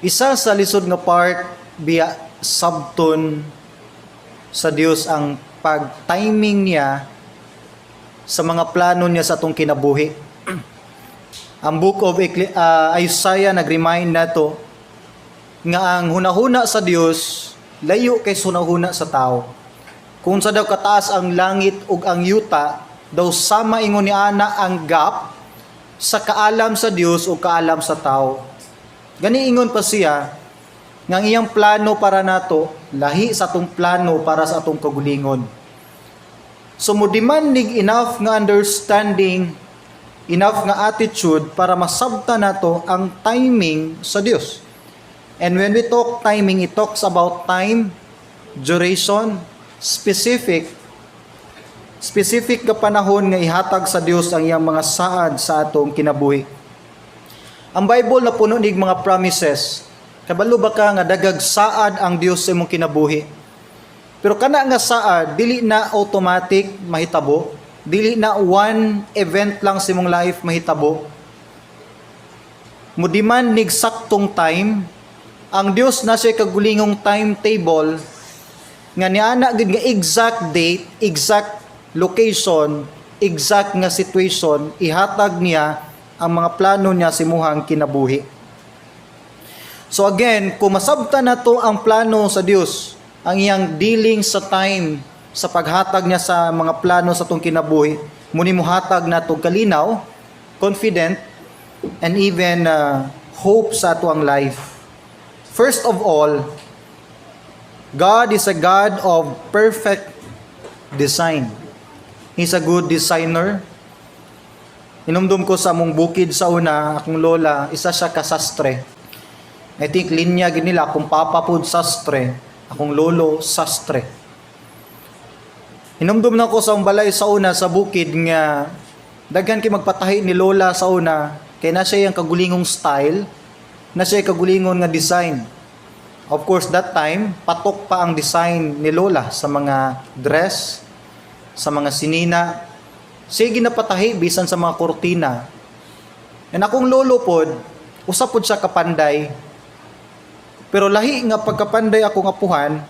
Isa sa lisod nga part biya sabton sa Dios ang pag-timing niya sa mga plano niya sa atong kinabuhi. Ang Book of Isaiah nag-remind nato nga ang hunahuna sa Dios layo kay hunahuna sa tao. Kung unsa daw kataas ang langit ug ang yuta, daw sama ingon ni ana ang gap sa kaalam sa Dios ug kaalam sa tao. Gani ingon pa siya nga ang iyang plano para nato lahi sa atong plano para sa atong kagulingon. So mo demand nig enough nga understanding, enough nga attitude para masabta nato ang timing sa Dios. And when we talk timing, it talks about time, duration, specific specific nga panahon nga ihatag sa Dios ang iyang mga saad sa atong kinabuhi. Ang Bible na puno nig mga promises. Kabalo ba ka nga daghag saad ang Dios sa imong kinabuhi? Pero kana nga saad dili na automatic mahitabo, dili na one event lang sa imong life mahitabo. Mo demand nig saktong time. Ang Dios na siya kagulingong timetable nga niana gid nga exact date, exact location, exact nga situation ihatag niya ang mga plano niya sa imuhang kinabuhi. So again, kung masabta na to ang plano sa Dios, ang iyang dealing sa time, sa paghatag niya sa mga plano sa atong kinabuhi, muni mohatag nato kalinaw, confident, and even hope sa ato ang life. First of all, God is a God of perfect design. He's a good designer. Inumdum ko sa among bukid sa una, akong lola, isa siya ka sastre. I think linya gid nila, akong papa pud sastre, akong lolo sastre. Hinumdum na ko sa akong balay sa una sa bukid nga daghan kay magpatahi ni lola sa una kay na siya yung kagulingong style, na siya kagulingon nga design. Of course, that time, patok pa ang design ni lola sa mga dress, sa mga sinina. Sige napatahi bisan sa mga kortina. And akong lolo pod, usa pod siya kapanday. Pero lahi nga pagkapanday akong apuhan,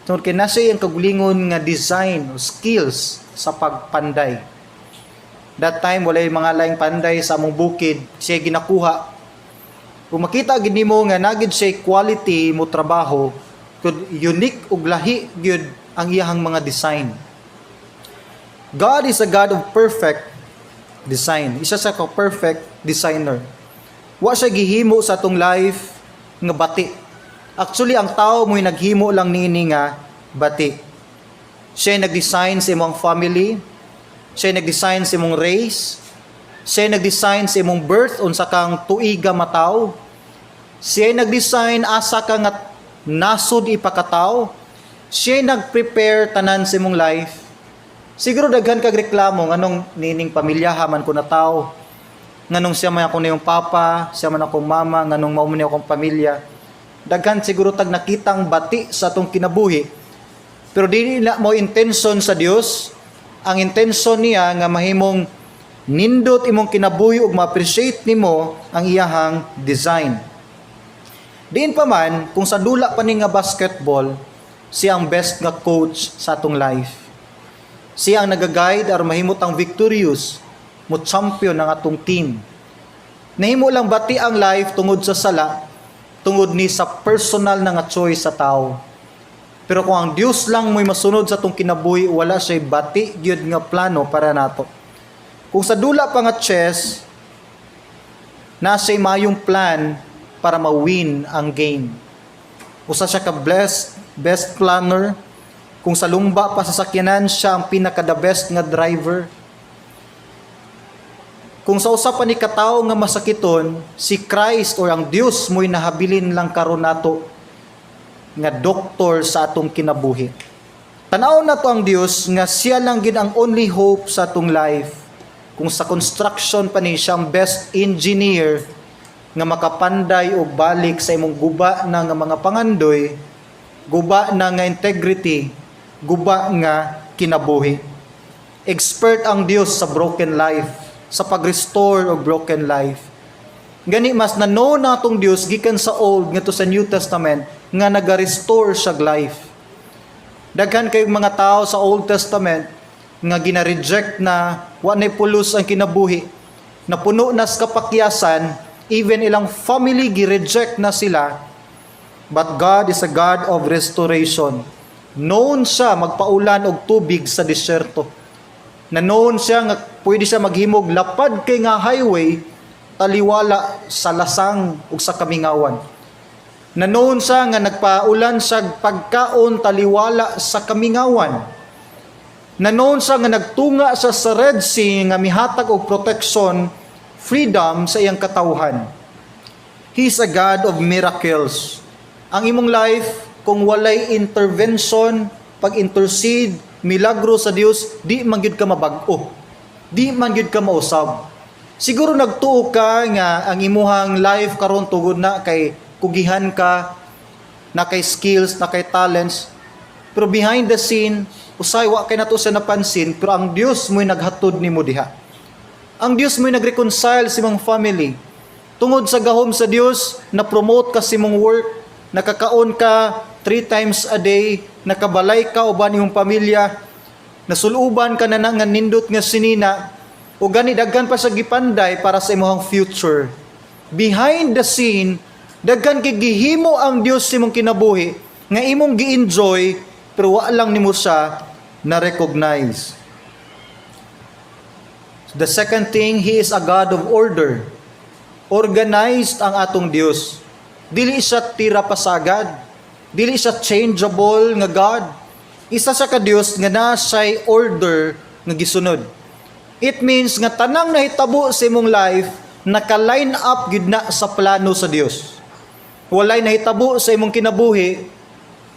tungod kay nasa iyang kagulingon nga design o skills sa pagpanday. That time walay mga laing panday sa among bukid, siya ginakuha. Kung makita gid nimo nga nagid siya quality mo trabaho, kung unique ug lahi gyud ang iyahang mga design. God is a God of perfect design. Isa siya ka perfect designer. Wa siya gihimo sa atong life nga bati. Actually, ang tao mo'y naghimo lang niini nga bati. Siya nag-design sa imong family, siya nag-design sa imong race, siya nag-design sa imong birth unsa kang tuiga mataw. Siya nag-design asa ka nga nasod ipakataw. Siya nag-prepare tanan sa imong life. Siguro daghan kag reklamo nganong nining pamilya man ko nataw. Nganong siya man ako na yung papa, siya man akong mama, nganong mao man akong pamilya. Daghan siguro tag nakitang bati sa atong kinabuhi. Pero dili na mo intention sa Dios. Ang intention niya nga mahimong nindot imong kinabuhi ug ma-appreciate nimo ang iyahang design. Diin pa man, kung sa dula pa ni nga basketball, siya ang best nga coach sa atong life. Siya ang nagaguide aron mahimot ang victorious, mo champion ng atong team. Nahimo lang bati ang life tungod sa sala, tungod ni sa personal na nga choice sa tao. Pero kung ang Dios lang mo'y masunod sa atong kinabuhi, wala siya bati gyud nga plano para nato. Kung sa dula pa nga chess, nasa mayong plan para ma-win ang game. Usa siya ka blessed, best planner. Kung sa lumba pa sa sakyanan, siya ang pinaka the best nga driver. Kung sa usa pa ni katawo nga masakiton, si Christ or ang Dios mo'y nahabilin lang karon nato nga doktor sa atong kinabuhi. Tanaw na to ang Dios nga siya lang gid ang only hope sa atong life. Kung sa construction pa ni siya ang best engineer nga makapanday og balik sa imong guba na nga mga pangandoy, guba na nga integrity, guba nga kinabuhi. Expert ang Dios sa broken life, sa pag-restore og broken life. Gani mas na know natong Dios gikan sa Old ngadto sa New Testament nga naga-restore siya life. Daghan kayong mga tao sa Old Testament nga gina-reject na, wa nay pulos ang kinabuhi. Napuno na sa kapakyasan, even ilang family gi-reject na sila. But God is a God of restoration. Known siya magpaulan og tubig sa disyerto. Na known siya nga pwede siya maghimog lapad kay nga highway taliwala sa lasang ug sa kamingawan. Na known siya nga nagpaulan siya pagkaon taliwala sa kamingawan. Na known siya nga nagtunga siya sa Red Sea nga mihatag og protection, freedom sa iyang katawhan. He is a God of miracles. Ang imong life, kung walay intervention, pag-intercede, milagro sa Dios, di man gyud ka mabag-o. Di man gyud ka mausab. Siguro nagtuo ka nga ang imuhang life karon tugod na kay kugihan ka, na kay skills, na kay talents. Pero behind the scene, usay wa kay nato sa napansin, pero ang Dios mo'y naghatod nimo diha. Ang Dios mo'y nag-reconcile sa imong family. Tungod sa gahom sa Dios, na-promote ka sa imong work, nakakaon ka three times a day, nakabalay ka uban imong pamilya, nasuluban ka na na nga nindot nga sinina, o gani daghan pa sa gipanday para sa imong future. Behind the scene, daghan kay gihimo ang Dios sa imong kinabuhi nga imong gi-enjoy pero wa lang nimo siya na-recognize. The second thing, He is a God of order. Organized ang atong Dios. Dili siya tira pasagad. Dili siya changeable nga God. Isa siya ka Dios nga naa siya'y order nga gisunod. It means nga tanang nahitabo sa imong life naka-line up gyud na sa plano sa Dios. Walay nahitabo sa imong kinabuhi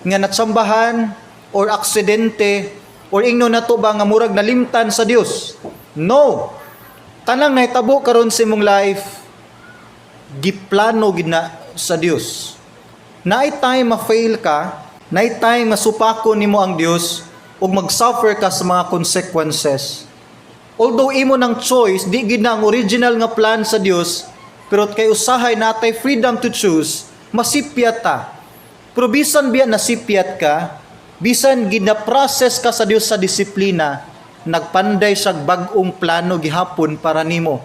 nga natsambahan or aksidente or ingno nato ba nga murag nalimtan sa Dios. No. Tanang nahitabo karon sa imong life, giplano gid na sa Dios. Naay time ma-fail ka, naay time masupako nimo ang Dios ug mag-suffer ka sa mga consequences. Although imo ng choice, di gid na ang original nga plan sa Dios, pero kay usahay natay freedom to choose, masipyat ta. Pero bisan biya nasipyat ka, bisan gina-process ka sa Dios sa disiplina, nagpanday siya bag-ong plano gihapon para nimo.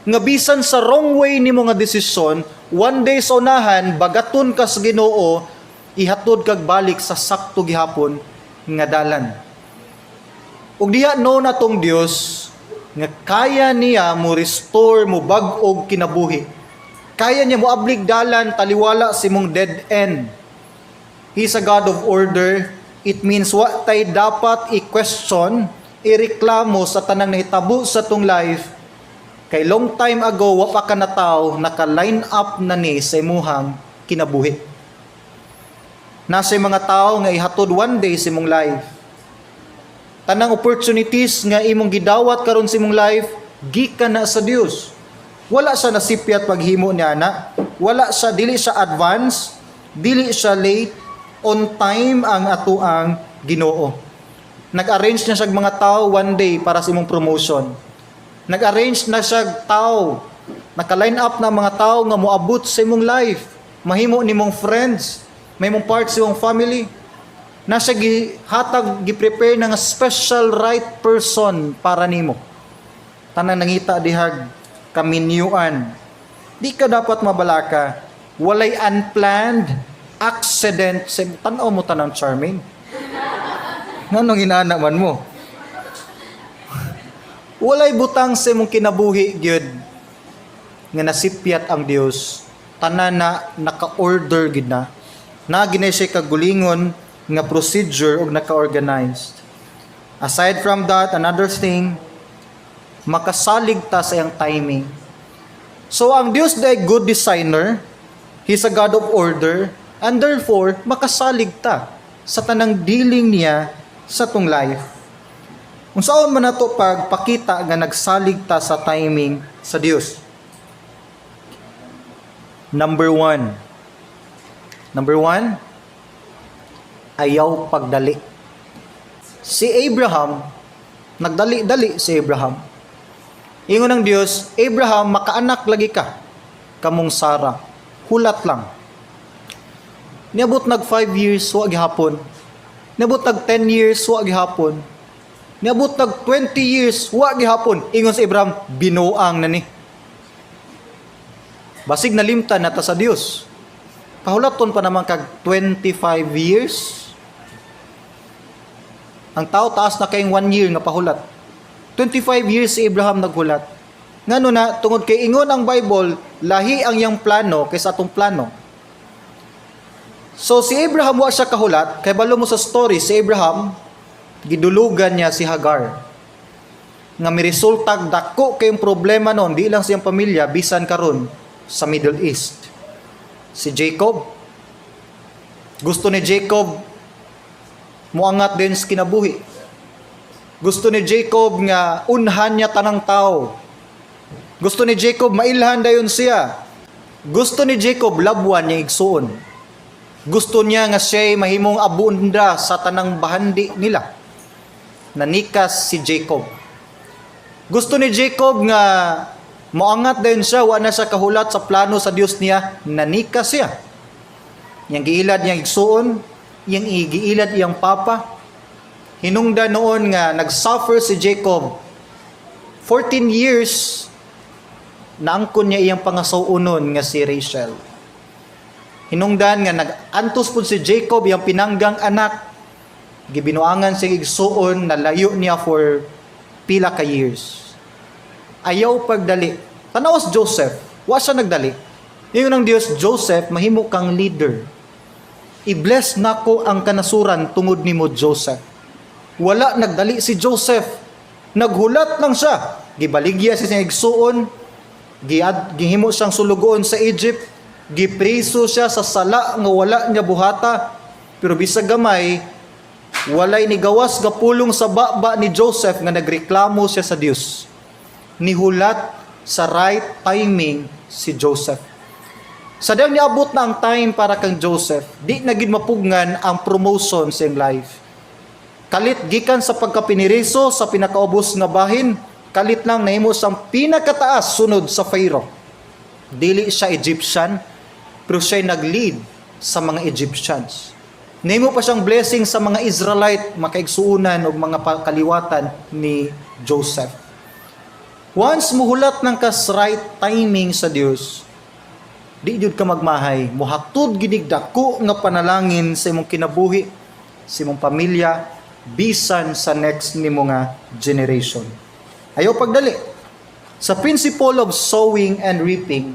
Nga bisan sa wrong way nimo nga desisyon, one day sa unahan, bagaton ka sa Ginoo, ihatod kag balik sa sakto gihapon nga dalan. Ug diha no natong Dios nga kaya niya mo restore, mo bag-og kinabuhi. Kaya niya mo ablig dalan taliwala sa imong dead end. He's a God of order. It means wa tay dapat i-question, ireklamo sa tanang nahitabo sa tong life. Kay long time ago, wa pa ka nataw, naka-line up na ni sa imuhang kinabuhi. Nasa mga tao nga ihatod one day sa imong life. Tanang opportunities nga imong gidawat karon sa imong life, gikan na sa Dios. Wala siya nasipyat paghimo niya na. Wala siya, dili siya advance, dili siya late, on time ang atoang Ginoo. Nag-arrange na siya mga tao one day para sa imong promotion. Nag-arrange na siya tao. Naka-line up na mga tao nga moabot sa imong life. Mahimo nimong friends, may mong part sa imong family. Nasa gihatag, gi-prepare na nga special right person para nimo. Tanang nangita dihag kaminyuan. Di ka dapat mabalaka. Walay unplanned accident. Sa tan-aw mo tanang charming. Nganong inana man mo? Walay butang sa imong kinabuhi gyud nga nasipyat ang Dios. Tanan na naka-order gid na. Na ginay siya kagulingon nga procedure ug naka-organized. Aside from that, another thing, makasalig ta sa iyang timing. So ang Dios day good designer, He's a God of order, and therefore makasalig ta sa tanang dealing niya sa tong life. Unsaon man nato pagpakita nga nagsalig ta sa timing sa Dios? Number one. Number one, ayaw pagdali. Si Abraham, nagdali-dali si Abraham. Ingon ng Dios, "Abraham, makaanak lagi ka." Kamong Sarah. Hulat lang. Niabot nag 5 years, wa gihapon. Niabot nag 10 years, wa gihapon. Niabot nag 20 years, wa gihapon. Ingon si Abraham, "Binuang na ni. Basig nalimtan na ta sa Dios. Pahulaton pa naman kag 25 years." Ang tao, taas na kayong 1 year nga pahulat. 25 years si Abraham naghulat. Ngano na? Tungod kay ingon ang Bible, lahi ang iyang plano kaysa atong plano. So si Abraham, wa siya kahulat, kay balo mo sa story, si Abraham gidulugan niya si Hagar. Nga miresultag dako kayong problema noon, di lang siyang pamilya, bisan karon sa Middle East. Si Jacob, gusto ni Jacob muangat din sa kinabuhi. Gusto ni Jacob nga unhan niya tanang tao. Gusto ni Jacob mailhan dayon siya. Gusto ni Jacob labwan niya igsuon. Gusto niya nga siya'y mahimong abunda sa tanang bahandi nila. Nanikas si Jacob. Gusto ni Jacob nga moangat din siya, wa na siya kahulat sa plano sa Dios niya, nanikas siya. Iyang giilad niyang igsuon, iyang giilad iyang papa. Hinungdan noon nga nag-suffer si Jacob 14 years, naangkon niya iyang pangasaw-onon nga si Rachel. Hinungdan nga nag-antos pud si Jacob, iyang pinanggang anak, gibinuangan siya igsuon, nalayo niya for pila ka years. Ayaw pagdali. Tanawas Joseph, wa siya nagdali. Ingon ang Dios, "Joseph, mahimo kang leader. I-bless nako ang kanasuran tungod nimo, Joseph." Wala nagdali si Joseph. Naghulat lang siya. Gibaligya siya sa igsuon, gihimo siyang sulugoon sa Egypt, gipreso siya sa sala nga wala niya buhata. Pero bisag gamay, walay nigawas nga pulong sa baba ni Joseph nga nagreklamo siya sa Dios. Nihulat sa right timing si Joseph. Sa dayang niabot na ang time para kang Joseph, di na gid mapugngan ang promotion sa iyang life. Kalit gikan sa pagkapiniriso sa pinakaubos nga bahin, kalit lang nahimo sang pinakataas sunod sa Pharaoh. Dili siya Egyptian, pero siya'y nag-lead sa mga Egyptians. Nahimo pa siyang blessing sa mga Israelite, makaigsuunan og mga kaliwatan ni Joseph. Once muhulat ng kas right timing sa Dios, di jud ka magmahay, muhatod ginig dako nga panalangin sa imong kinabuhi, sa imong pamilya, bisan sa next nimo nga generation. Ayaw pagdali. Sa principle of sowing and reaping,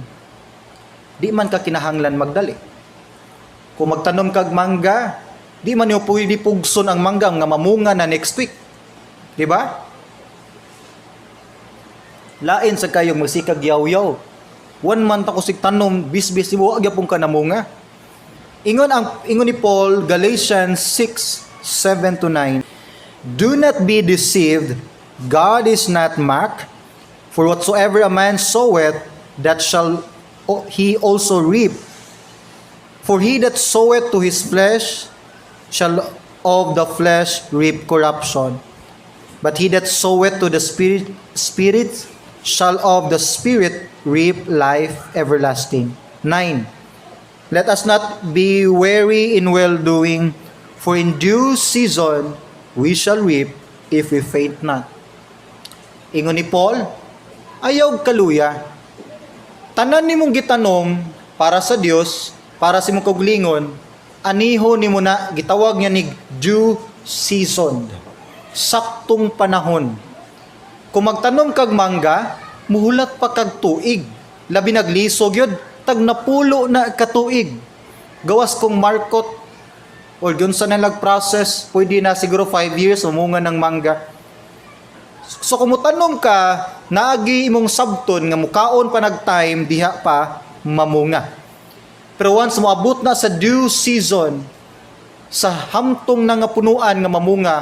di man ka kinahanglan magdali. Kung magtanom kag mangga, di man niyo pwede pugson ang mangga nga mamunga na next week. Di ba? Lain sa kayong magsikag yaw-yaw. One month ako sig tanom, bisbis mo, wa gyapon ka namunga. Ingon ni Paul, Galatians 6:7 to 9. "Do not be deceived, God is not mocked, for whatsoever a man soweth, that shall he also reap. For he that soweth to his flesh shall of the flesh reap corruption. But he that soweth to the Spirit shall of the Spirit reap life everlasting." 9. "Let us not be weary in well doing, for in due season we shall reap if we faint not." Ingon ni Paul, ayaw kaluya. Tanan nimong gitanom para sa Dios, para sa imong kaugalingon, aniho nimo na, gitawag niya ni due season. Saktong panahon. Kung magtanom kag mangga, muhulat pa kag tuig. Labi naglisog yun, tag napulo na katuig. Gawas kung markot or yun sa nalag process, pwede na siguro 5 years umunga ng mangga. So kung motanom ka, naagi imong sabton nga mukaon pa nag-time, diha pa mamunga. Pero once moabot na sa due season, sa hamtong na nga punuan nga mamunga,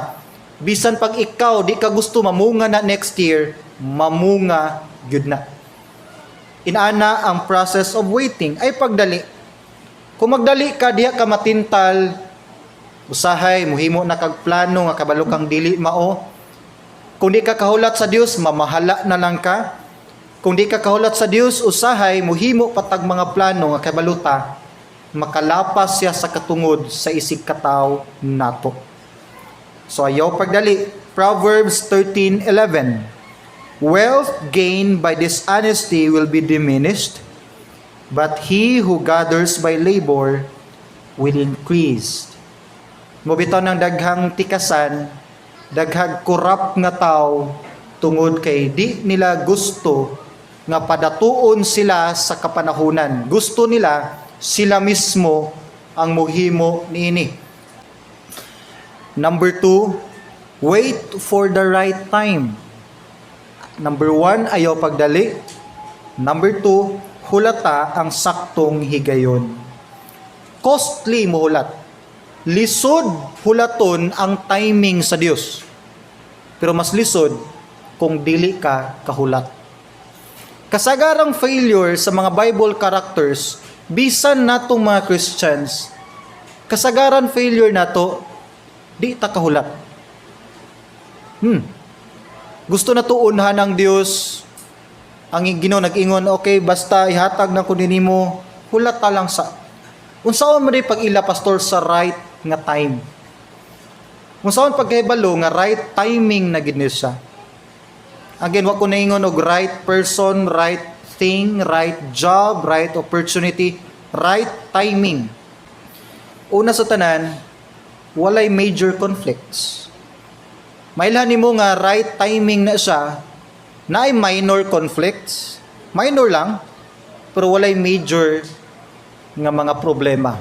bisan pag ikaw di ka gusto mamunga na next year, mamunga gyud na. Inana ang process of waiting ay pagdali. Kung magdali ka, diha ka matintal, usahay muhimo na kag plano nga kabalo kang dili mao. Kung di ka kahulat sa Dios, mamahala na lang ka. Kung di ka kahulat sa Dios, usahay muhimo pa tag mga plano nga kabalo ta makalapas siya sa katungod sa isig kataw nato. So ayaw pagdali. Proverbs 13:11. "Wealth gained by dishonesty will be diminished, but he who gathers by labor will increase." Mao bitaw ng daghang tikasan, daghang corrupt nga tao tungod kay di nila gusto nga padatuon sila sa kapanahunan. Gusto nila sila mismo ang muhimo niini. Number two, wait for the right time. Number one, ayaw pagdali. Number two, hulata ang saktong higayon. Costly mo hulat. Lisod hulaton ang timing sa Dios. Pero mas lisod kung dili ka kahulat. Kasagarang failure sa mga Bible characters, bisan natong mga Christians, kasagaran failure nato, di ta kahulat. Gusto nato unhan ang Dios, ang Ginoo nag-ingon, "Okay, basta ihatag na ko nimo, hulat ta lang sa." Unsaon man di pag-ila, Pastor, sa right nga time? Unsaon pagkahibalo nga right timing na gid ni siya? Again, wa ko naingon og right person, right thing, right job, right opportunity, right timing. Una sa tanan, walay major conflicts. Mailhan nimo nga right timing na siya, naay minor conflicts, minor lang, pero walay major nga mga problema.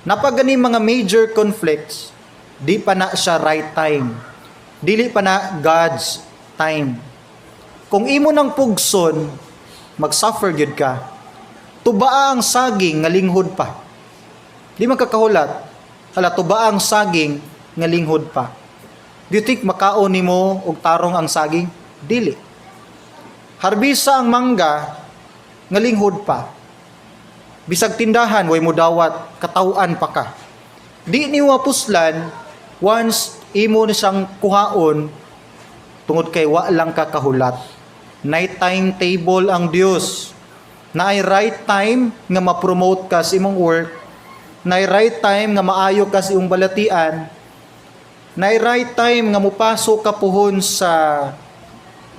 Napagani mga major conflicts, di pa na siya right time. Dili pa na God's time. Kung imo nang pugson, mag-suffer gyud ka. Tubaa ang saging nga linghod pa. Di man kakahulat. Hala, tubaa ang saging nga linghod pa. Do you think makaon nimo og tarong ang saging? Dili. Harbisa ang mangga nga linghod pa. Bisag tindahan way mo dawat, kataw-an pa ka. Di nimo mapuslan once imo ni siyang kuhaon tungod kay wa lang ka kahulat. Naay timetable ang Dios. Naay right time nga ma-promote ka sa imong work, naay right time nga maayo ka sa imong balatian, naay right time nga mupasok ka puhon sa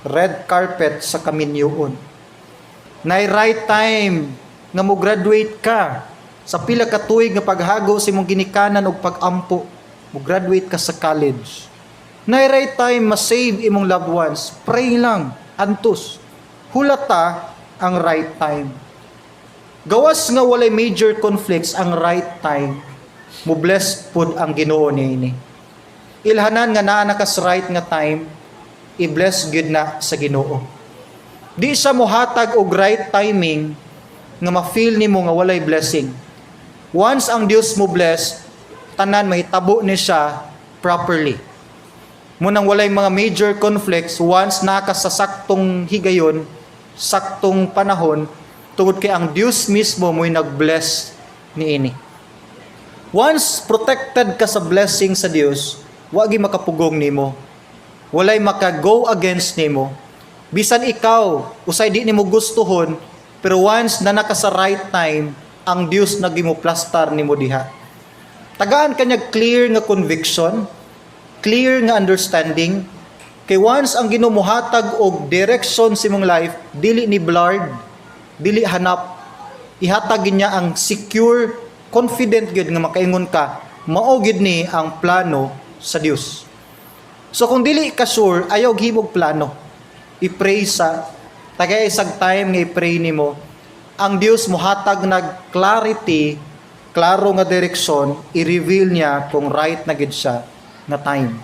red carpet sa kaminyoon. Naay right time nga mo graduate ka sa pila ka tuig nga paghago sa imong ginikanan og pag-ampo, mo graduate ka sa college. Naay right time ma-save imong loved ones. Pray lang, antos. Hulata ang right time. Gawas nga walay major conflicts ang right time, mo bless pud ang Ginoo niini. Ilhanan nga naa na kas right nga time, i-bless gyud na sa Ginoo. Di siya mohatag og right timing nga ma-feel nimo nga walay blessing. Once ang Dios mo bless, tanan mahitabo ni siya properly. Mao nang walay mga major conflicts once naa ka sa saktong higayon, saktong panahon, tungod kay ang Dios mismo mo'y nag-bless niini. Once protected ka sa blessing sa Dios, wa gyud makapugong nimo. Walay maka-go against nimo. Bisan ikaw, usay di nimo gustuhon, pero once naa ka sa right time, ang Dios nagimo plastar nimo diha. Tagaan ka niya clear nga conviction, clear nga understanding, kay once ang Ginoo mohatag og direction sa imong life, dili ni blurred, dili hanap, ihatag gyud niya ang secure, confident gyud nga makaingon ka, mao gyud ni ang plano sa Dios. So kung dili ka sure, ayaw himog plano. I-pray sa tagay isag time nga i-pray nimo. Ang Dios mohatag nag clarity, klaro nga direksyon, i-reveal niya kung right na gid siya nga time.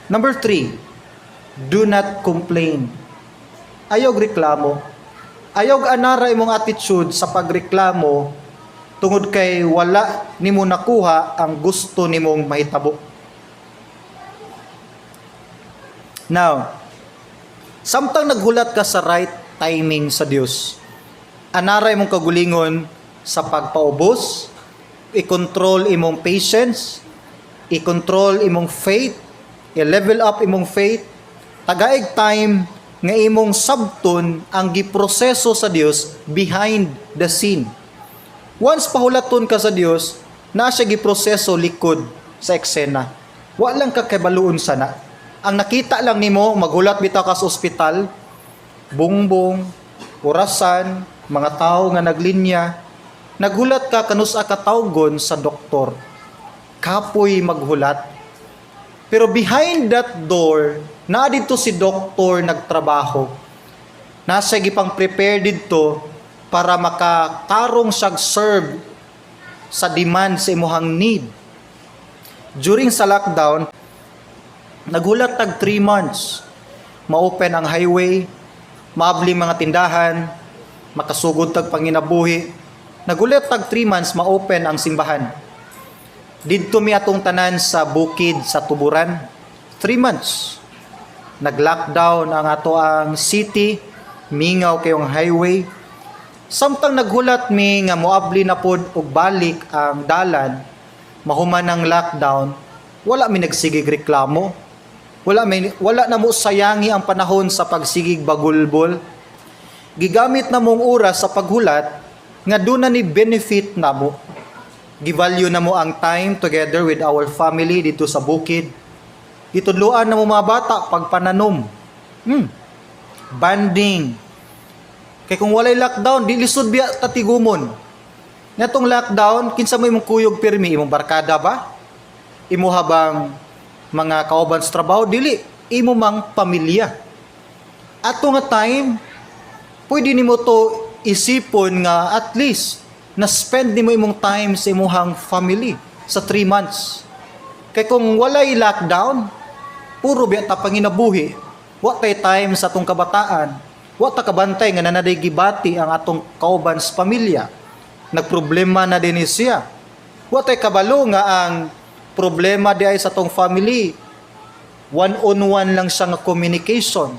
Number three, do not complain. Ayaw reklamo. Ayaw anara imong attitude sa pagreklamo tungod kay wala nimo nakuha ang gusto nimong mahitabo. Now, samtang naghulat ka sa right timing sa Dios, anara imong kagulingon sa pagpaubos, i-control imong patience, i-control imong faith, i-level up imong faith, tagaig time nga imong sabton ang giproseso sa Dios behind the scene. Once pahulaton ka sa Dios, na siya giproseso likod sa eksena. Wa lang ka kabaluon sana. Ang nakita lang nimo, maghulat bitaw ka sa ospital, bungbong, orasan, mga tao nga naglinya, naghulat ka kanus-a ka tawgon sa doktor. Kapoy maghulat. Pero behind that door, naa didto si doktor nagtrabaho. Nasa gipang prepare didto para makatarong siyag serve sa demand sa imuhang need. During sa lockdown, naghulat tag 3 months. Ma-open ang highway, maabli mga tindahan, makasugod tag panginabuhi. Naghulat tag 3 months ma-open ang simbahan. Didto mi atong tanan sa bukid sa Tuburan. 3 months. Nag-lockdown ang ato ang city, mingaw kayong highway. Samtang naghulat mi nga moabli na pod og balik ang dalan, mahuman ang lockdown, wala mi nagsigig reklamo. Wala na mo sayangi ang panahon sa pagsigig bagulbol. Gigamit na mong oras sa paghulat nga duna ni benefit namo. Givalue na mo ang time together with our family dito sa bukid. Gitudloan na mo mga bata pagpananom. Bonding. Kay kung walay lockdown, di lisod biya tatigumon. Natong lockdown, kinsa mo imong kuyog pirmi? Imong barkada ba? Imo bang mga kauban sa trabaho? Dili, imo mang pamilya. Ato nga time, pwede nimo to isipon nga at least na spend nimo imong time sa imuhang family sa 3 months. Kay kung walay lockdown, puro biya ta panginabuhi. Wa tay time sa atong kabataan. Wa ta kabantay nga nanaday gibati ang atong kauban sa pamilya. Nagproblema na din siya. Wa tay kabalo nga ang problema di ay sa atong family, one-on-one lang siya nga communication,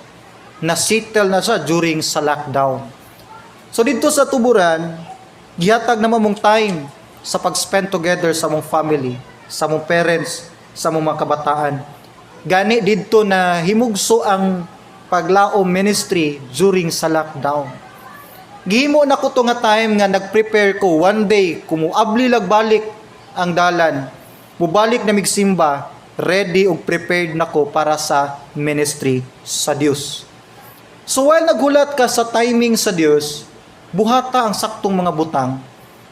na settle na siya during sa lockdown. So dito sa Tuburan, gihatag naman mong time sa pag-spend together sa mong family, sa mong parents, sa mong mga kabataan. Gani didto na himugso ang paglaom ministry during sa lockdown. Gihimo na ko to nga time nga nag-prepare ko one day kumuabli lag balik ang dalan. Mubalik na migsimba, ready ug prepared na ko para sa ministry sa Dios. So while naghulat ka sa timing sa Dios, buhata ang saktong mga butang.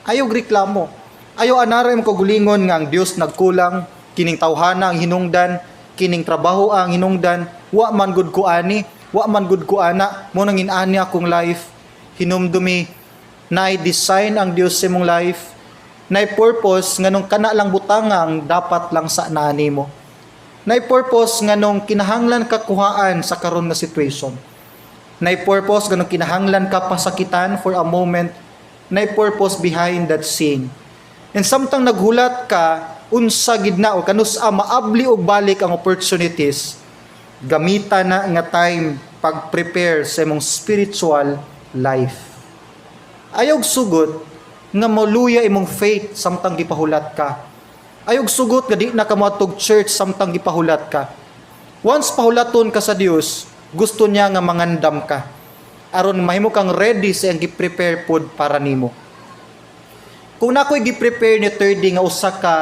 Ayaw reklamo. Ayaw anara imong kagulingon nga ang Dios nagkulang, kining tawhana ang hinungdan, kining trabaho ang hinungdan, wa man gud ko ani, wa man gud ko ana, mo nang inani akong life. Hinumdumi na design ang Dios sa imong life, na purpose nganong kana lang butanga ang dapat lang sa naani mo. Na purpose nganong kinahanglan ka kuhaan sa karon nga situation. Na purpose nganong kinahanglan ka pasakitan for a moment. Na purpose behind that scene. And samtang naghulat ka, unsa gid na o kanus-a maabli og balik ang opportunities, gamita na nga time pag-prepare sa imong spiritual life. Ayaw sugot nga maluya imong faith samtang gipahulat ka. Ayaw sugot nga di na ka moadtog church samtang gipahulat ka. Once pahulaton ka sa Dios, gusto niya nga mangandam ka. Aron mahimo kang ready sa iyang gi-prepare pod para nimo. Kung nako'y gi-prepare ni 30 nga usa ka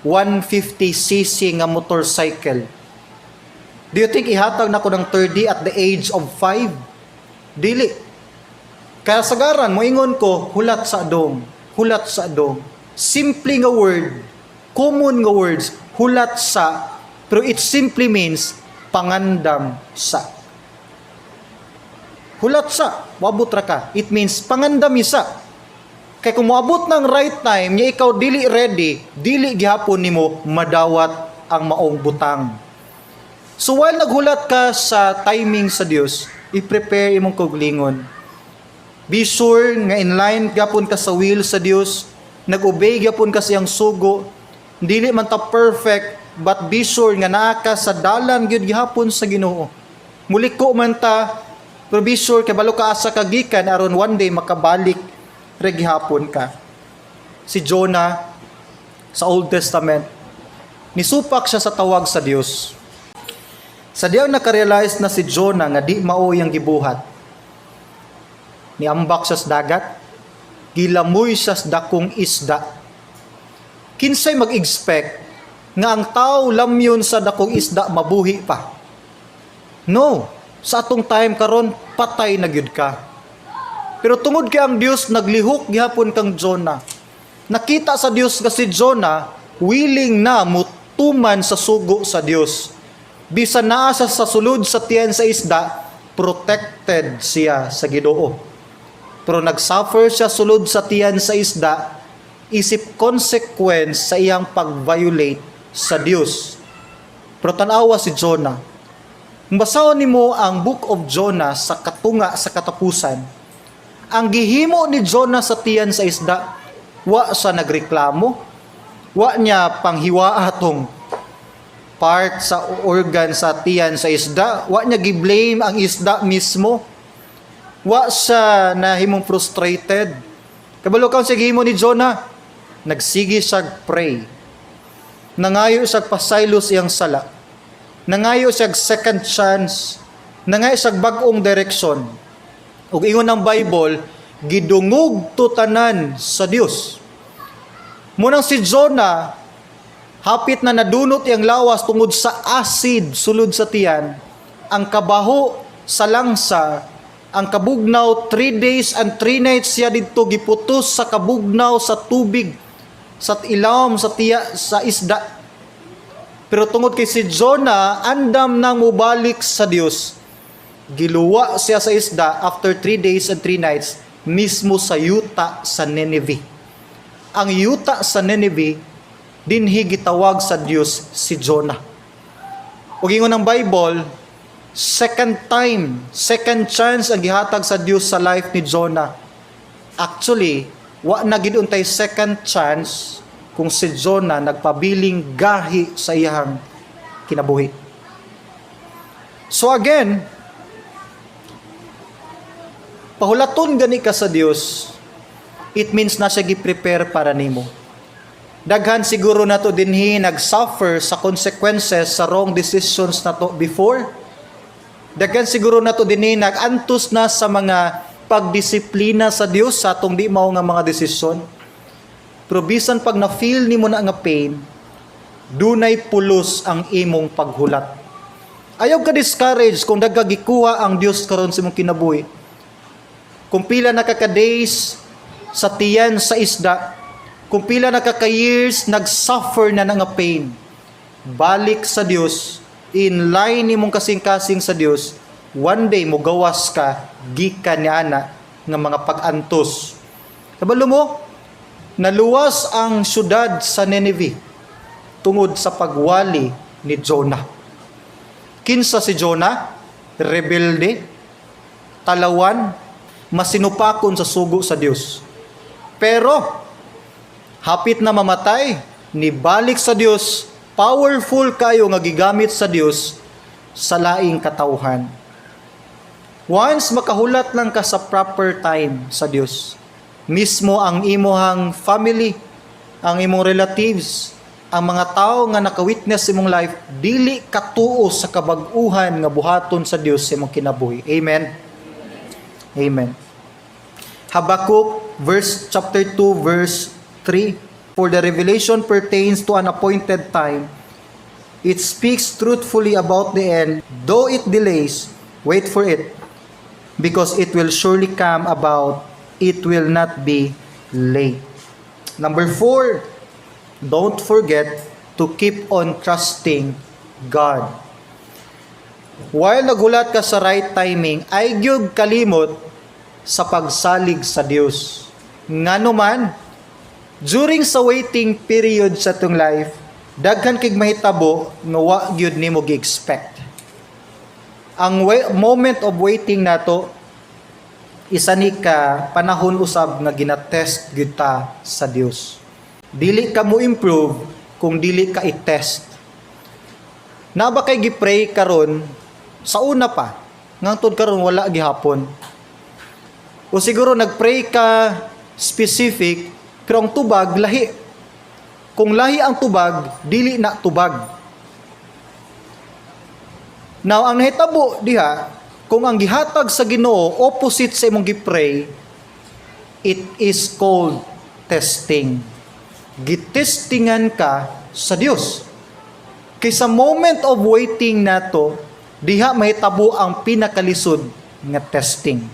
150cc nga motorcycle, do you think ihatag nako ng 30 at the age of 5? Dili. Kaya sagaran, moingon ko, hulat sa dong, hulat sa dong. Simple nga word, common nga words, hulat sa, pero it simply means pangandam sa. Hulat sa, wabot ra ka. It means pangandam isa. Kay kung moabot ng right time, nya ikaw dili ready, dili gihapon nimo madawat ang maong butang. So while naghulat ka sa timing sa Dios, i-prepare imong kaugalingon. Be sure nga in line gyapon ka sa will sa Dios, nag-obey gyapon ka sa iyang sugo. Dili man ta perfect, but be sure nga naa ka sa dalan gyud gihapon sa Ginoo. Muliko man ta, pero be sure kay balo ka asa ka gikan aron one day makabalik ra gihapon ka. Si Jonah sa Old Testament, nisupak siya sa tawag sa Dios. Sa diyang nakarealize na si Jonah nga di mao iyang gibuhat, niambak siya sa dagat, gilamoy siya sa dakong isda. Kinsay mag-expect nga ang tao lamyon sa dakong isda mabuhi pa? No, sa atong time karon, patay na gyud ka. Pero tungod kay ang Dios naglihok gihapon kang Jonah. Nakita sa Dios nga si Jonah willing na mutuman sa sugo sa Dios. Bisan naa siya sa sulod sa tiyan sa isda, protected siya sa Ginoo. Pero nagsuffer siya sulod sa tiyan sa isda isip consequence sa iyang pag-violate sa Dios. Pero tanawa si Jonah. Kung basahon nimo ang Book of Jonah sa katunga sa katapusan, ang gihimo ni Jonah sa tiyan sa isda, wa sa nagreklamo, wa niya panghiwaa tong part sa organ sa tiyan sa isda, wa niya gi-blame ang isda mismo, wa siya nahimong frustrated. Kabalo ka sa gihimo ni Jonah? Nagsige siya pray. Nangayo siya pasaylo iyang sala. Nangayo siya second chance. Nangayo siya bag-ong direksyon. Ug ingon ng Bible, gidungog to tanan sa Dios. Munang si Jonah, hapit na nadunot iyang lawas tungod sa acid sulod sa tiyan, ang kabaho sa langsa, ang kabugnaw, 3 days and 3 nights siya didto giputos sa kabugnaw sa tubig sa ilawom sa tiyan sa isda. Pero tungod kay si Jonah andam nang mobalik sa Dios, giluwa siya sa isda after 3 days and 3 nights mismo sa yuta sa Nineveh. Ang yuta sa Nineveh, dinhi gitawag sa Dios si Jonah. Ug ingon ng Bible, second time, second chance ang gihatag sa Dios sa life ni Jonah. Actually, wa na gid untay second chance kung si Jonah nagpabiling gahi sa iyang kinabuhi. So again, pahulaton gani ka sa Dios, it means na siya gi-prepare para nimo. Daghan siguro nato dinhi nag-suffer sa consequences sa wrong decisions nato before. Daghan siguro nato dinhi nag-antos na sa mga pagdisiplina sa Dios sa atong di mao nga mga desisyon. Pero bisan pag na-feel nimo na nga pain, dunay pulos ang imong paghulat. Ayaw ka discourage kung dagha gikuha ang Dios karon sa imong kinabuhi. Kung pila na ka ka days sa tiyan sa isda, kung pila na ka ka years nag-suffer na nga pain, balik sa Dios, in line nimong kasing-kasing sa Dios, one day mo gawas ka gikan niya ana nga mga pag-antos. Kabalo mo, naluwas ang syudad sa Nineveh tungod sa pagwali ni Jonah. Kinsa si Jonah? Rebelde, talawan, masinupakon sa sugo sa Dios. Pero hapit na mamatay, nibalik sa Dios, powerful kayo nga gigamit sa Dios sa laing katawhan. Once makahulat lang ka sa proper time sa Dios, mismo ang imuhang family, ang imong relatives, ang mga tao nga naka-witness sa imong life, dili katuo sa kabag-uhan nga buhaton sa Dios sa imong kinabuhi. Amen. Amen. Habakkuk verse chapter 2 verse 3. For the revelation pertains to an appointed time. It speaks truthfully about the end. Though it delays, wait for it, because it will surely come about. It will not be late. Number 4, don't forget to keep on trusting God. While naghulat ka sa right timing, ay gyud kalimot sa pagsalig sa Dios. Ngano man, during sa waiting period sa atong life, daghan kig mahitabo nga wa gyud nimo gi-expect. Ang moment of waiting nato, isa ni ka panahon usab nga ginatest gyud ta sa Dios. Dili ka mo improve kung dili ka i-test. Na ba kay gi-pray karon sa una pa, ngantod karon wala gihapon? O siguro nagpray ka specific pero ang tubag lahi. Kung lahi ang tubag, dili na tubag. Now, ang nahitabo diha, kung ang gihatag sa Ginoo opposite sa imong gi-pray, it is called testing. Gitestingan ka sa Dios. Kay sa moment of waiting nato, diha mahitabo ang pinakalisod nga testing.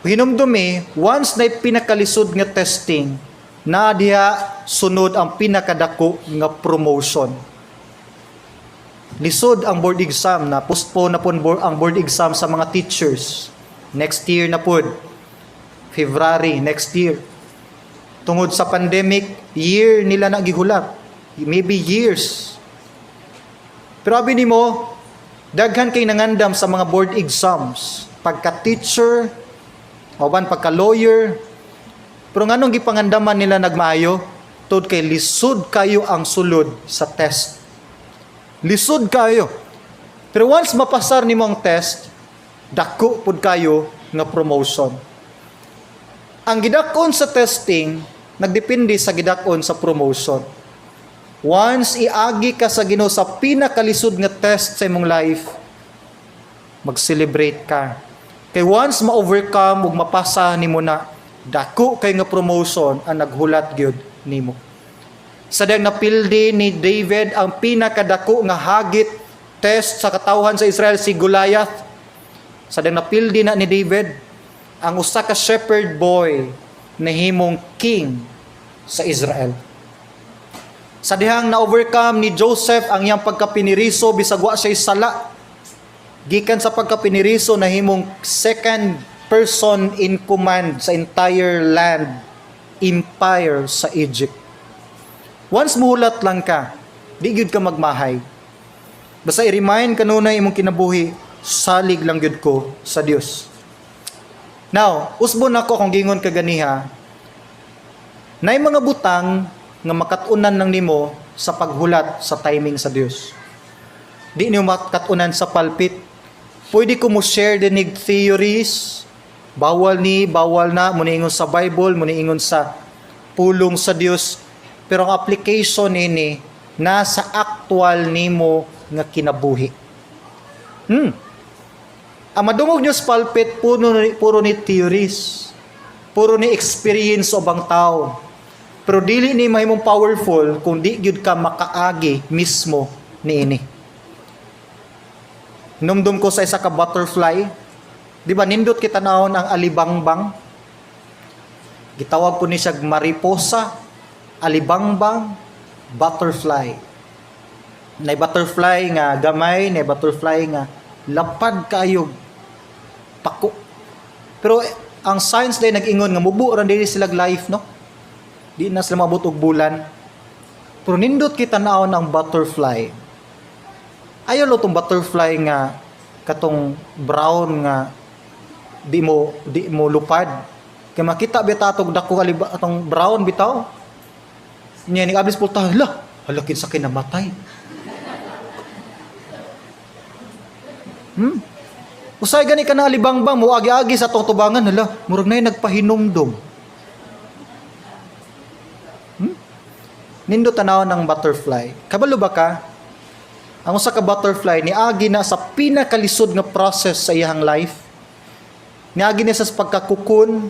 Hinumdumi, once na pinakalisod nga testing, na diha sunod ang pinakadako nga promotion. Lisod ang board exam na postpone na pud ang board exam sa mga teachers. Next year na pud. February next year. Tungod sa pandemic, year nila na gihulat. Maybe years. Pero abi nimo, daghan kay nangandam sa mga board exams. Pagka-teacher, o pagka lawyer, pero nganong gipangandaman nila nagmaayo? Tungod kay lisod kayo ang sulod sa test. Lisod kayo. Pero once mapasar nimo ang test, dako pud kayo nga promotion. Ang gidakon sa testing nagdepende sa gidakon sa promotion. Once iagi ka sa Ginoo sa pinakalisod nga test sa imong life, mag-celebrate ka. Kay once ma-overcome ug mapasa nimo na, dako kay nga promotion ang naghulat gyud nimo. Sa dihang napildi ni David ang pinakadako nga hagit, test sa katawhan sa Israel, si Goliath. Sa dihang napildi na ni David, ang usa ka shepherd boy nahimong king sa Israel. Sa dihang na-overcome ni Joseph ang iyang pagkapiniriso bisag wa siya sala. Gikan sa pagkapiniriso, nahimong second person in command sa entire land empire sa Egypt. Once muhulat lang ka, di gyud ka magmahay. Basta i-remind kanunay imong kinabuhi, salig lang gyud ko sa Dios. Now, usbon ako kung gingon kaganiha, nay mga butang nga makat-unan nang nimo sa paghulat sa timing sa Dios. Di niyo makat-unan sa pulpit. Pwede ko mo share dinig theories, bawal ni, bawal na, muniingon sa Bible, muniingon sa pulong sa Dios. Pero ang application nini nasa actual nimo nga kinabuhi. Ang madungog nyo sa pulpit, puro ni theories. Puro ni experience sa ubang tao. Pero dili ni mahimong powerful kung di gyud ka makaagi mismo niini. Numdum ko sa isa ka butterfly. Di ba nindot kita naon ang alibangbang? Gitawag po ni siya mariposa, alibangbang, butterfly. Nay butterfly nga gamay, nay butterfly nga lapad kayo pako. Pero ang science day nag-ingon nga mubo ra dili sila life, no? Di na sila maabot og bulan. Pero nindot kita naon ang butterfly. Ayaw lo tong butterfly nga katong brown nga di mo lupad. Kay makita bitaw atong dako aliba atong brown bitaw. Nya ni ablis pulta, hala, hala, kinsa kay namatay. Usay gani ka na alibangbang mo agi-agi sa atong tubangan, hala, murag nay nagpahinumdum. Nindot tanaw ng butterfly. Kabalo ba ka? Ang usa ka butterfly niagi na sa pinakalisod nga process sa iyang life. Niagi na sa pagka-cocoon,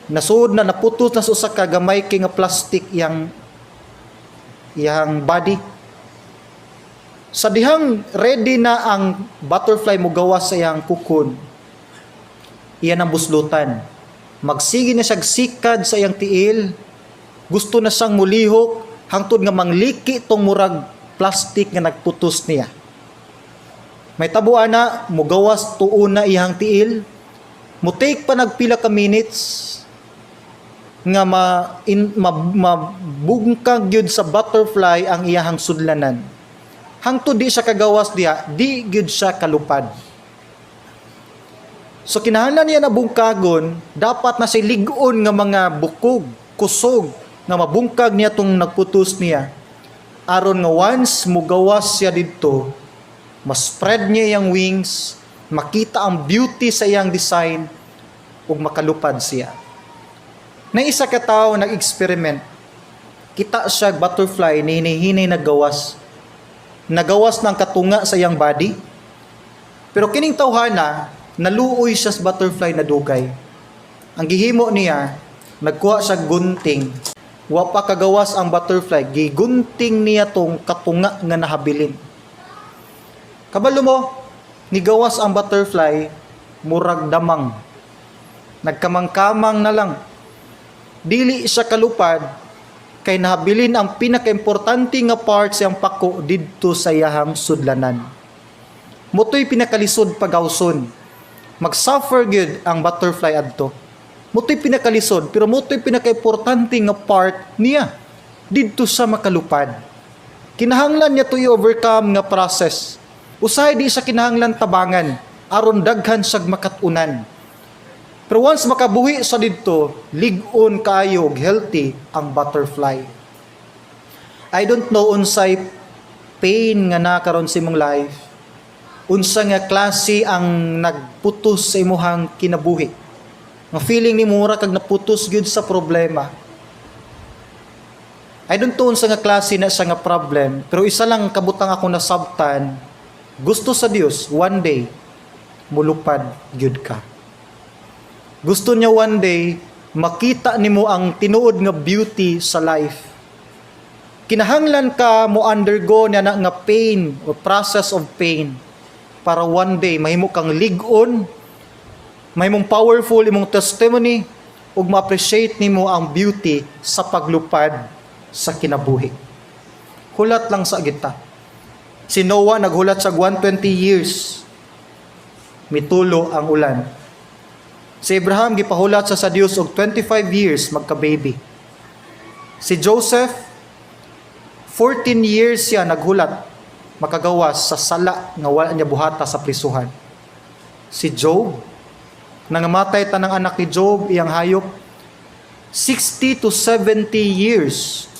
nasud na, naputos na sa usa ka gamay kay nga plastic iyang iyang body. Sa dihang ready na ang butterfly mo gawas sa iyang cocoon, iyan ang buslutan. Magsige na siya sikad sa iyang tiil, gusto na siyang mulihok, hangtod nga mangliki tong murag plastic nga nagputos niya. May tabo ana, mugawas tuon na iyang tiil, mo take pa nagpila ka minutes nga ma, in, ma, mabungkag gyud sa butterfly ang iyahang sudlanan. Hangtod di siya kagawas diha, di gyud siya kalupad. So kinahanglan niya na bungkagon, dapat na siya lig-on nga mga bukog, kusog, nga mabungkag niya tong nagputos niya. Aron nga once mugawas siya didto, ma-spread niya iyang wings, makita ang beauty sa iyang design, ug makalupad siya. Na isa ka tawo nag-experiment, kita siya butterfly ni hinihinay naggawas. Nagawas ng katunga sa iyang body. Pero kining tawhana, naluoy siya sa butterfly na dugay. Ang gihimo niya, nagkuha siya gunting. Wa pa kagawas ang butterfly, gigunting niya tong katunga nga nahabilin. Kabalo mo, nigawas ang butterfly, murag damang. Nagkamang-kamang na lang. Dili siya kalupad, kay nahabilin ang pinakaimportante nga part siyang pako didto sa iyahang sudlanan. Mao to'y pinakalisod pagawson. Mag-suffer gyud ang butterfly adto. Mao to'y pinakalisod, pero mao to'y pinakaimportante nga part niya didto sa makalupad. Kinahanglan niya to i-overcome nga process. Usahay di siya kinahanglan tabangan aron daghan siyag makat-unan. Pero once makabuhi sa didto, lig-on kaayo og healthy ang butterfly. I don't know unsay pain nga nakaron sa imong life. Unsa nga klase ang nagputos sa imuhang kinabuhi. Nga feeling ni mura kag naputos gyud sa problema. I don't know unsa nga klase na siya nga problem, pero isa lang kabutang ako nasabtan, gusto sa Dios one day mulupad gyud ka. Gusto niya one day makita nimo ang tinuod nga beauty sa life. Kinahanglan ka mo undergo niya na nga pain or process of pain para one day mahimo kang lig-on, mahimong powerful imong testimony ug ma-appreciate nimo ang beauty sa paglupad sa kinabuhi. Hulat lang sa kita. Si Noah naghulat sa 120 years. Mitulo ang ulan. Si Abraham gipahulat sa Dios og 25 years magka-baby. Si Joseph, 14 years siya naghulat makagawas sa sala nga wala niya buhata sa prisuhan. Si Job, nangamatay tanang anak ni Job, iyang hayop, 60 to 70 years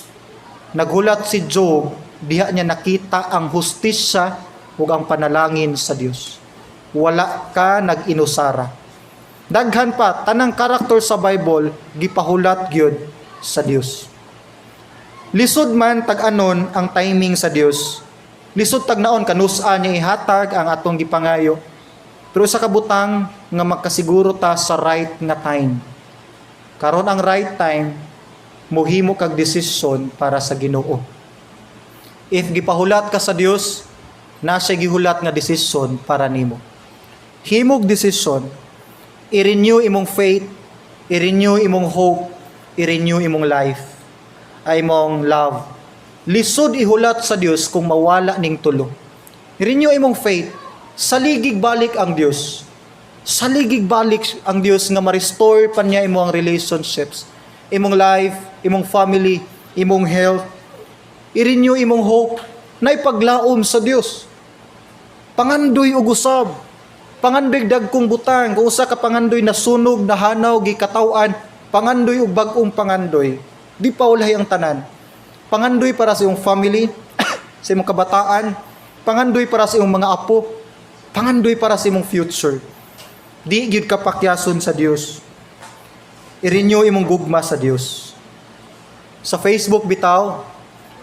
naghulat si Job, diha niya nakita ang hustisya ug ang panalangin sa Dios. Wala ka nag-inusara. Daghan pa, tanang karakter sa Bible gipahulat gyud sa Dios. Lisod man tag-anon ang timing sa Dios. Lisod tagnaon kanusa niya ihatag ang atong gipangayo. Pero sa kabutang nga makasiguro ta sa right nga time. Karon ang right time, muhimo kag desisyon para sa Ginoo. If gipahulat ka sa Dios, na siya gihulat nga desisyon para nimo. Himog desisyon, i-renew imong faith, i-renew imong hope, i-renew imong life, ay imong love. Lisod ihulat sa Dios kung mawala ning tulo. I-renew imong faith, saligig balik ang Dios. Saligig balik ang Dios nga ma-restore pa niya imong relationships, imong life, imong family, imong health. I-renew imong hope na ipaglaom sa Dios. Pangandoy og usab. Pangandoy dagkong butang. Kung usa ka pangandoy na sunog, na hanaw, gikataw-an, pangandoy og bag-ong pangandoy. Di pa ulahi ang tanan. Pangandoy para sa iyong family, sa imong kabataan, pangandoy para sa imong mga apo, pangandoy para sa imong future. Di gyud ka pakyason sa Dios. I-renew imong gugma sa Dios. Sa Facebook bitaw,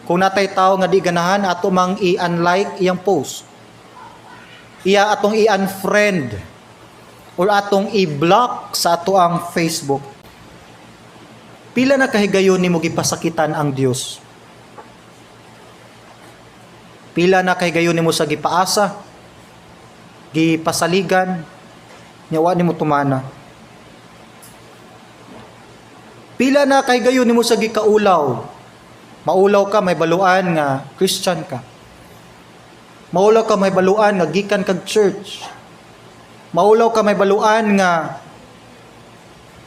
kung natay tao nga di ganahan, ato mang i-unlike iyang post. Iya atong i-unfriend or atong i-block sa ato ang Facebook. Pila na kahigayon nimo gipasakitan ang Dios? Pila na kahigayon nimo sa gipaasa, gipasaligan, nya wa nimo tumana? Pila na kahigayon nimo sa gikaulaw? Maulaw ka may baluan nga Christian ka. Maulaw ka may baluan nga gikan kag church. Maulaw ka may baluan nga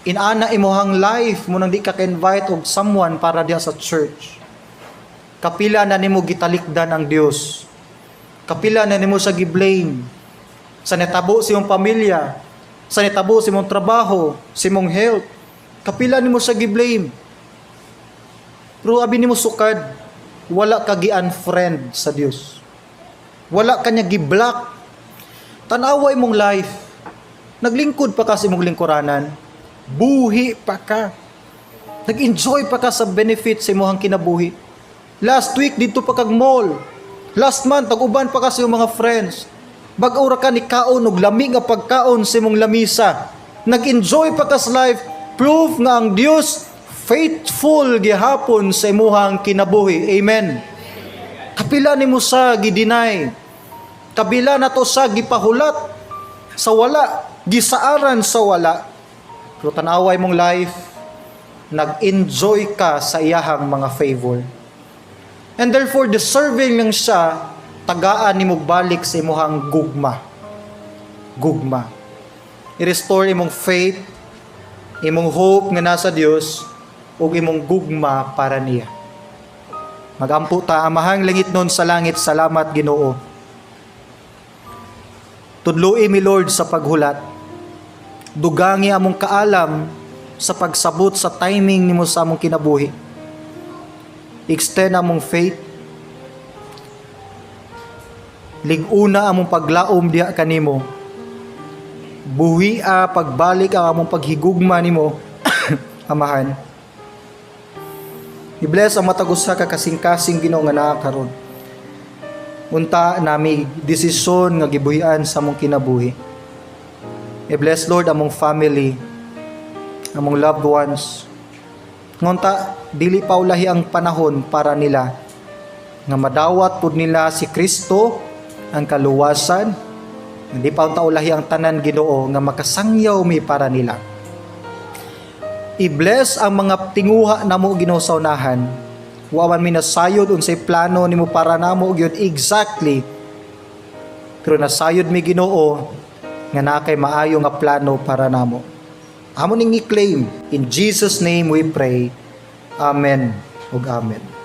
inana imuhang life mo nang di ka ka-invite og someone para diha sa church. Kapila na nimo gitalikdan ang Dios. Kapila na nimo sa gi-blame sa netabo sa imong pamilya, sa netabo sa imong trabaho, sa imong health. Kapila nimo sa gi-blame. Pero abi nimo sukad, wala ka gi-unfriend sa Dios. Wala ka niya gi-block. Tanawa imong life. Naglingkod pa ka sa imong lingkuranan. Buhi pa ka. Nag-enjoy pa ka sa benefits sa imong kinabuhi. Last week dito pa kag mall. Last month, nag-uban pa ka sa iyong mga friends. Bag-o ra ka nikaon og lami nga pagkaon sa imong lamisa. Nag-enjoy pa ka sa life. Proof nga ang Dios faithful gihapon sa imuhang kinabuhi. Amen. Kapila nimo sa gi-deny. Kabila nato sa gipahulat sa wala, gisaaran sa wala. Pero tan-away mong life, nag-enjoy ka sa iyahang mga favor. And therefore, deserving lang siya, tagaan nimo balik sa imuhang gugma. Gugma. I-restore imong faith, imong hope nga nasa Dios, ug imong gugma para niya. Magampo ta. Amahang langitnon sa langit, salamat, Ginoo. Tudloi mi, Lord, sa paghulat. Dugangi among kaalam sa pagsabot sa timing nimo sa among kinabuhi. Extend among faith. Lig-una among paglaom diha kanimo. Buhia pagbalik ang among paghigugma nimo, Amahan. I-bless ang matag usa ka kasing-kasing, Ginoo, nga naa karon. Unta nami desisyon nga gibuhian sa among kinabuhi. I-bless, Lord, among family, among loved ones. Ngunta dili pa ulahi ang panahon para nila nga madawat pud nila si Kristo ang kaluwasan. Hindi pa unta ulahi ang tanan, Ginoo, nga makasangyaw mi para nila. I-bless ang mga tinguha namo, Ginoo, sa unahan. Wa man mi nasayod unsay plano nimo para namo gyud exactly. Pero nasayod mi, Ginoo, nga naa kay maayo nga plano para namo. Amo ning i-claim. In Jesus' name we pray. Amen ug amen.